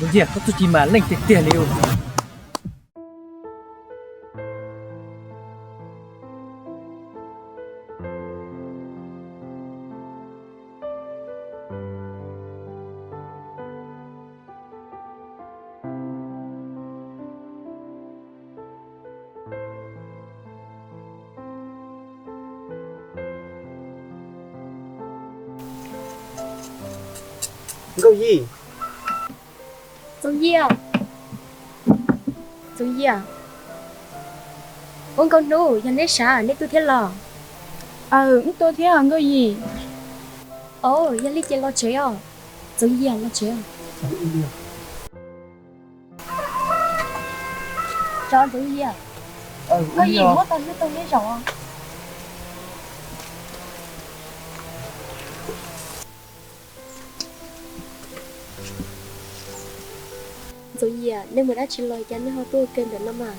Ntxias, koj txuj ci mas leej tiag tiag li. Nkauj Yij. Txoov Yias. Txoov Yias. Ub, Nkauj Hnub, yog neb sav, neb tuaj thiab los? Aws, wb tuaj thiab Nkauj Yij. Os, yog li ces los tsev os. Txoov Yias, los tsev os. Txoov Yias. Nkauj Yij, muab tau hnub toog neb zaum. Txoov Yias, nej mus dab tsi los cas nej ho tuaj ua ke ntawm no mas?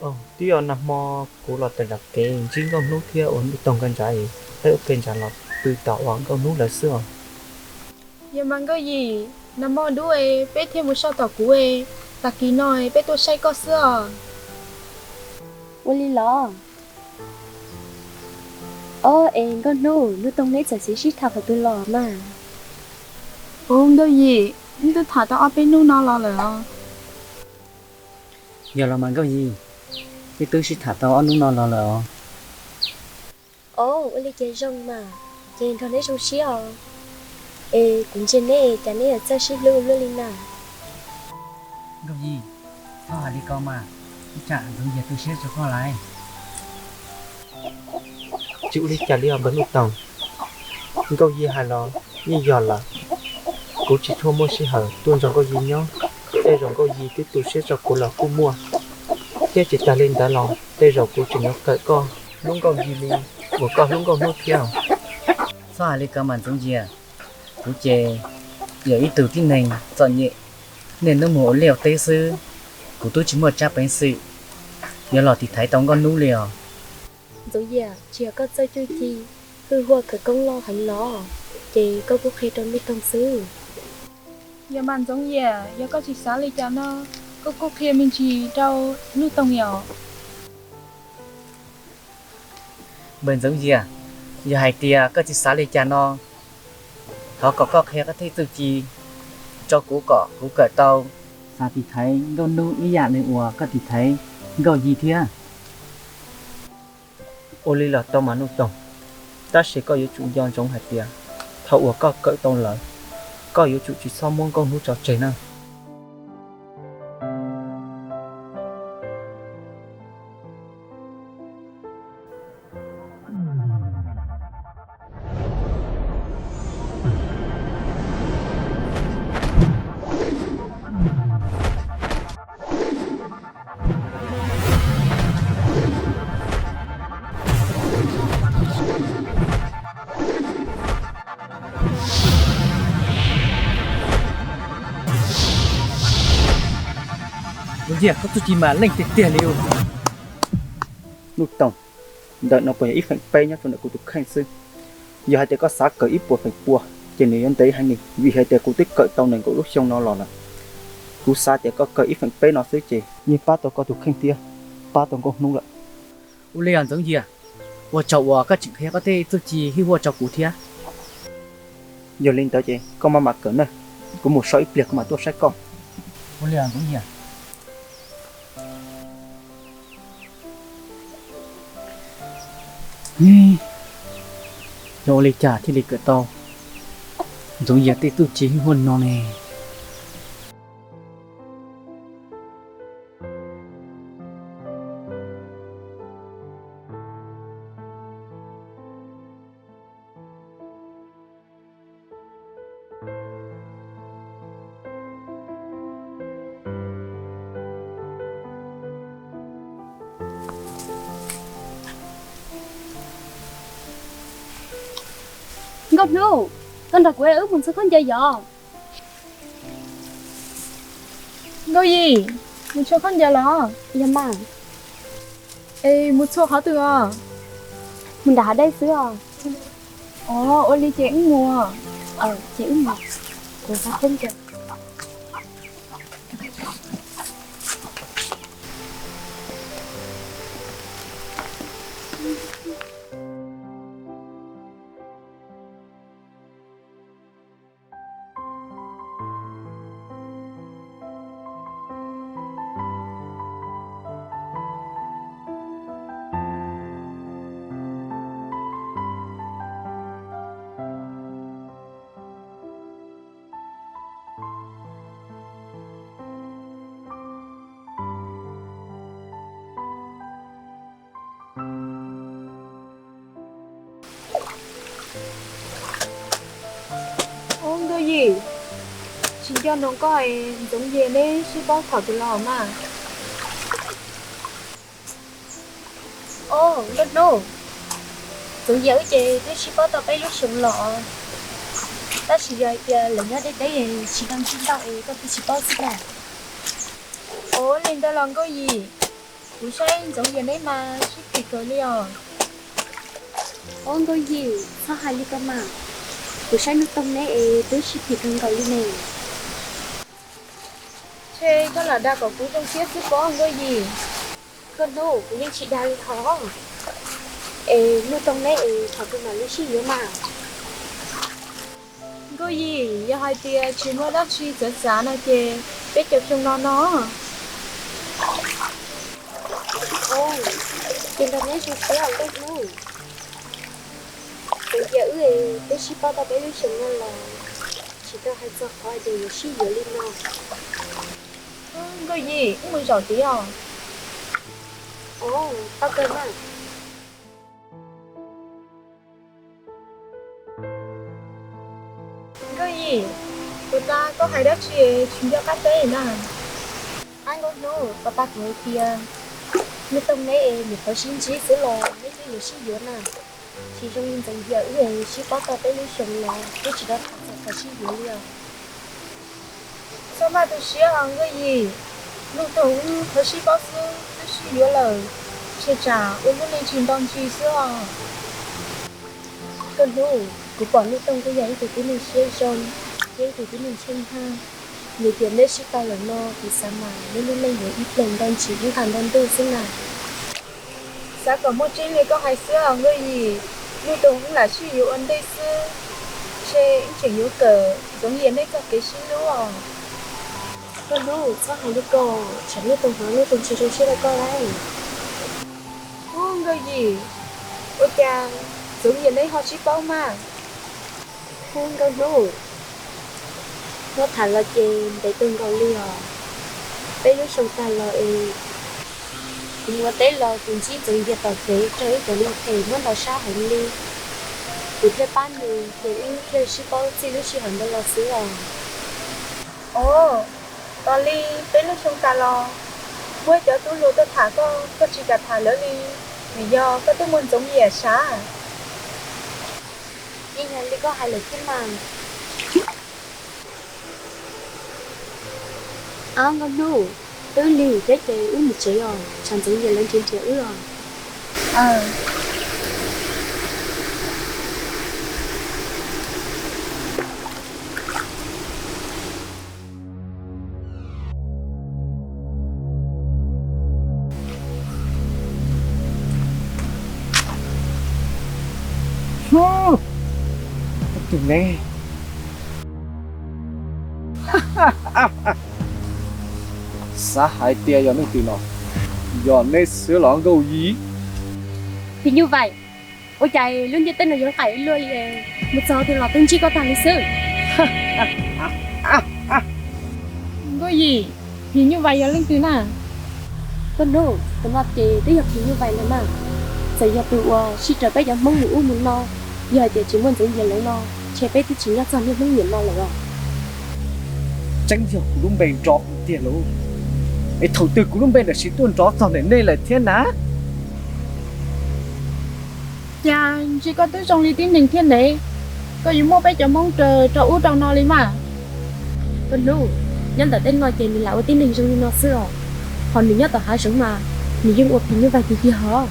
Twb yog nag hmo kuv los tawm nram kev ntsib Nkauj Hnub thiab ua Nuj Toog nkawd nrad, peb ua ke nrad los pw tom uas Nkauj Hnub lawv xwb os. Yog mas Nkauj Yij, nag hmo dub peb thiaj mus soj tom kuv, tag kis no peb tuaj saib koj xwb os. Ua li los? Ob, es Nkauj Hnub, Nuj Toog neb txawm xiv sib tham qhov twg los mas? Ub, Nkauj Yij, wb twb tham tau ob peb hnub no los lawm os. Yog los mas Nkauj Yij, wb twb sib tham tau ob hnub no los lawm os. Os, ua li ces zoo mas, ces nrog neb zoo siab os. Es kuv ntsia neb cas neb yuav txawj sib hlub ua luaj li na. Nkauj Yij, txhob hais li ko mas, ib tsam Ntxoov Yias tu siab rau koj lawm. Tsis ua li cas li os npawg Nuj Toog. Nkauj Yij hais los yeej yog lawm. Kuv tsis tshua muaj sij hawm tuaj nrog Nkauj Yij nyob, tej zaum Nkauj Yij twb tu siab rau kuv los kuj muaj. Thiab tsis tas li ntawd los tej zaum kuv tseem yuav kawm koj hlub Nkauj Yij li uas koj hlub Nkauj Hnub thiab. Txhob hais li ko mas Ntxoov Yias, kuv ces yog ib tug tib neeg txom nyem, niaj hnub mus ua liaj ua teb xwb, kuv twb tsis muaj tsab peev xwm yuav los tiv thaiv tau Nkauj Hnub li os. Ntxoov Yias, tsis yog koj txawj txuj ci hwj huaj khawv koob loj heev los, ces koj kuj qhia rau Nuj Toog xwb. Yog mas Ntxoov Yias, yog koj tsis xav li cas no, koj kuj qhia me ntsis rau Nuj Toog yom. Npawg Ntxoov Yias, yog hais tias koj tsis xav li cas no, thov kom koj qhia koj tej txuj ci rau kuv kom kuv kawm tau, xav tiv thaiv Nkauj Hnub ib yam li uas koj tiv thaiv Nkauj Yij thiab. Ua li los tau mas Nuj Toog, tab sis koj yuav tsum nco ntsoov hais tias thaum uas koj kawm tau lawm, koj yuav tsum tsis txhob muab Nkauj Hnub tso tseg na. Ntxoov Yias, koj txuj ci mas leej tiag tiag li. Nuj Toog, ntawm no puas yog ib feem peb nyob rau ntawm kuv tus kheej xwb? Yog hais tias koj xav kawm ib puas feem pua, ces nws yuav ntev heev li, vim hais tias kuv twb kawm tau nees nkaum lub xyoo no los lawm. Kuv xav tias koj kawm ib feem peb no xwb ces yeej pab tau koj tus kheej thiab pab tau Nkauj Hnub lawm. Ua li os Ntxoov Yias, ua tsaug uas koj tseem qhia koj tej txuj ci hwj huaj rau kuv thiab. Yog li ntawd ces koj maj mam kawm nawb, kuv mus so ib pliag kuv mam tuaj saib koj. Ua li os Ntxoov Yias. Yog ua li cas thiaj li kawm tau Ntxoov Yias tej txuj ci hwj huaj no ne? Nkauj Hnub, koj nrog kuv wb mus txhua khaub ncaws yom? Nkauj Yij, mus txhua khaub ncaws los? Yog mas. Es mus txhua qhov twg os? Mus nram hav dej xwb os. Os, ua li ces wb mus. Ces wb mus. Kuv xav khaub ncaws. Yog no koj es Ntxoov Yias neb sib paub thaum twg los mas? Os, Nkauj Hnub, Ntxoov Yias wb ces twb sib paub tau peb lub xyoos los, tab sis yog hais tias lawv nyob deb deb tsis tau ntsib ntau es koj twb tsis paub xwb na. Ua li ntawd los Nkauj Yim, kuv saib Ntxoov Yias neb mas sib phim kawg li os. Os Nkauj Yim, txhob hais li ko mas, kuv saib Nuj Toog neb es twb sib phim kawg nkaus li ne. Ntshe koj lam dag kom kuv zoo siab xwb pob Nkauj Yim. Nkauj Hnub, kuv yeej tsis dag li hos. Es Nuj Toog neb es thaum twg mam li sib yuav mas? Nkauj Yim, yog hais tias tsis muaj dab tsi txawv txav no ces peb caum xyoo no no. Ces nrog neb zoo siab os Nkauj Hnub. Ntxoov Yias wb twb sib paub tau peb lub xyoos no los tsis tau hais txog qhov tias yuav sib yuav li no. Nkauj Yim, wb mus zaum tid os. Os, tau kawg mas. Nkauj Yim, puas tas koj hais dab tsi tsis nco qab teb na? Ab Nkauj Hnub, puas tas kuv hais tias Nuj Toog neb es niam qhuav sib ntsib xwb los neb twb yuav sib yuav na? Tsis zoo li Ntxoov Yias wb sib paub tau peb lub xyoos los twb tsis tau tham txog qhov sib yuav li os. Txhob maj tu siab os Nkauj Yim, Nuj Toog wb qhuav sib paub xwb twb sib yuav lawm, ntshe tsam ua lub neej tsis nto ntsis xwb os. Nkauj Hnub, kuv pom Nuj Toog kuj yog ib tug tib neeg siab zoo thiab ib tug tib neeg tsheej haj. Yog tias neb sib tau lawm no kuv xav mas neb lub neej yuav ib pliag nto ntsis ib nqag nto ntuj xwb na. Xav kom muaj tseeb li koj hais xwb os Nkauj Yim, Nuj Toog wb lam sib yuav ua ntej xwb, ntshe wb tseem yuav kawm Ntxoov Yias neb txoj kev sib hlub os. Nkauj Hnub, txhob hais li ko, tsam Nuj Toog hnov Nuj Toog tsis zoo siab rau koj lauj. Ub Nkauj Yim, ua cas Ntxoov Yias neb ho sib paub mas? Ub Nkauj Hnub, muab tham los ces ntev kawg nkaus li os. Peb lub xyoo tag los es kuv mus ua teb los kuv ntsib Ntxoov Yias tom kev raug ib cov neeg phem muab ntaus sab heev li. Kuv thiaj pab nws ces wb thiaj sib paub txij lub sij hawm ntawd los xwb os. Os, tos li peb lub xyoo tas los muaj cov tub hluas tuaj tham koj, koj tsis kam tham lawv li, vim yog koj twb muaj Ntxoov Yias sav. Yeej yog li koj hais lawm thiab mas. Ab Nkauj Hnub, twb lig thiab ces wb mus tsev os, tsam Ntxoov Yias lawv nrhiav nrhiav wb os. Tus ne, xav hais tias yog leej twg no, yog neb xwb los Nkauj Yim? Phim Nyuj Vais, ua cas lub ntiaj teb no yuav nqaim ib luaj li, mus txog twg los twb ntsib koj tag li xwb. Nkauj Yim, Phim Nyuj Vais yog leej twg na? Koj hnub, tus no ces twb yog Phim Nyuj Vais ntag mas. Txawm yog tus uas sib raws peb cov Hmoob mus ub mus no, yog hais tias tsis muaj Ntxoov Yias lawv no, ntshe peb twb tsis nyob txog niaj hnub niam no lawm os. Tseeb yog kuv lub npe nrov tiag lauj, es thaum twg kuv lub npe ntawm siv tuaj nrov txog ntawm nej lawm thiab na? Cas ntshe koj twb zoo li tib neeg thiab ne, koj yuav muab peb cov Hmoob raws rau ub rau no li mas. Koj hnub, nyob ntawm tej no ces nws lam ua tib neeg zoo li no xwb os, ho nws nyob tom hav zoov mas nws yeej ua Phim Nyuj Vais tiag tiag hos.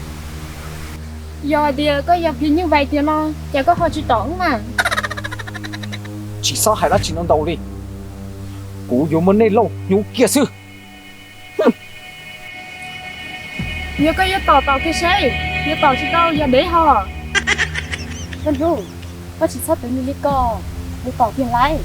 Yog hais tias koj yog Phim Nyuj Vais tiag no, cas koj ho tsis tom wb mas? Tsis txhob hais dab tsi no ntau li, kuv yuav muab nej lauj hnyuv kiag xwb. Yog koj yuav tom tom kiag seb, yuav tom tsis tau yog dev hos. Koj hnub, koj tsis txhob twv nws li ko, nws tom tiag lauj.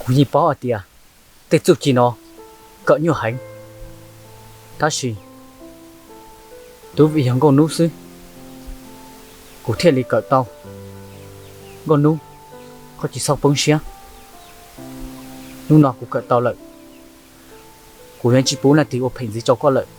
Kuv yeej paub hais tias tej txuj ci no kawm nyuaj heev, tab sis twb vim yog Nkauj Hnub xwb kuv thiaj li kawm tau. Nkauj Hnub, koj tsis txhob poob siab. Hnub no kuv kawm tau lawm, kuv yeej tsis pub leej twg ua phem ntxiv rau koj lawm.